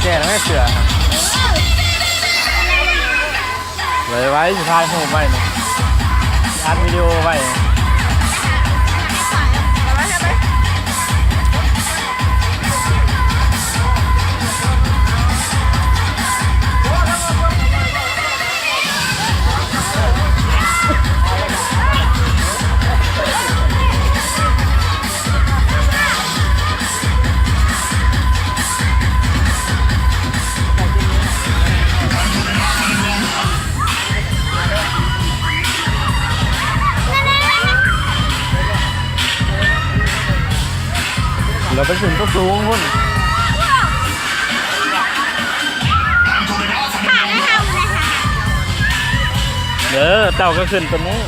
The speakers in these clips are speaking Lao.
ແກ່ແລ້ວແມ່ເສືອ ໄວ້ໆ ຊິຖ່າຍຮູບໄວ້ນີ້ ອັດວິດີໂອໄວ້. ລາວໄປຂຶ້ນຕົວສູງພຸ້ນ. ເອີ ເຈົ້າກໍຂຶ້ນຕົວນີ້.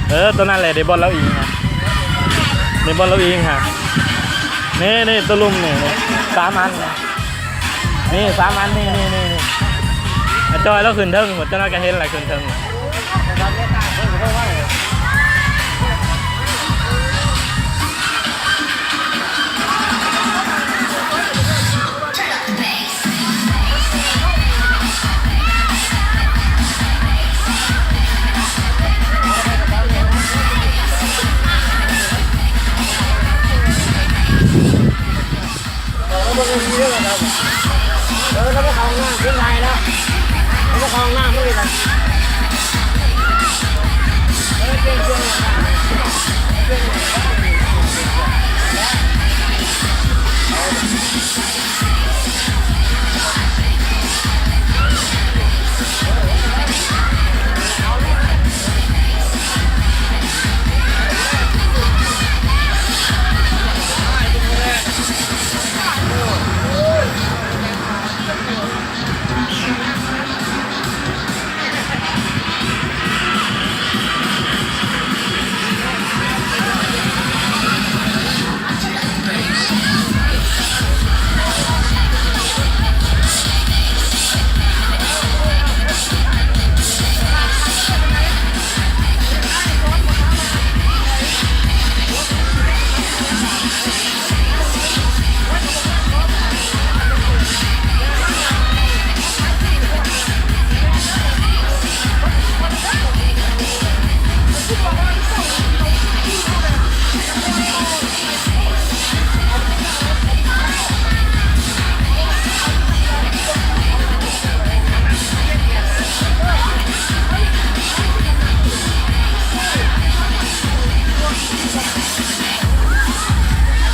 ເອີ ຕົວນັ້ນແຫຼະ ເດ ບ່ອນລາວອີງຫັ້ນ ເດ ບ່ອນລາວອີງຫັ້ນ ນີ້ໆ ຕົວລຸ່ມນີ້ ນີ້ ສາມອັນນີ້ ນີ້ ສາມອັນນີ້ ນີ້ ນີ້ ນີ້ ອາ ຈອຍລາວຂຶ້ນເທິງ ເຈົ້າໜ້ອຍກໍເຫັນລະ ຂຶ້ນເທິງ.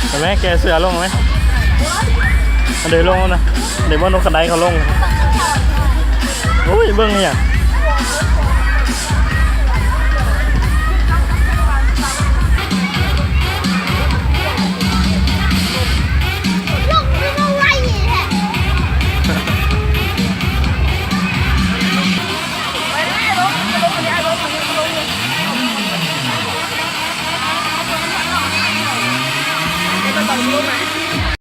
ເຫັນໄໝ ແກ່ເສື້ອລົງໄໝ ອັນເດ ລົງແລ້ວນະ ເດ ບ່ອນລົງຄັນໄດເຂົາລົງ. ໂອ້ຍ ເບິ່ງອີ່ຫຍັງ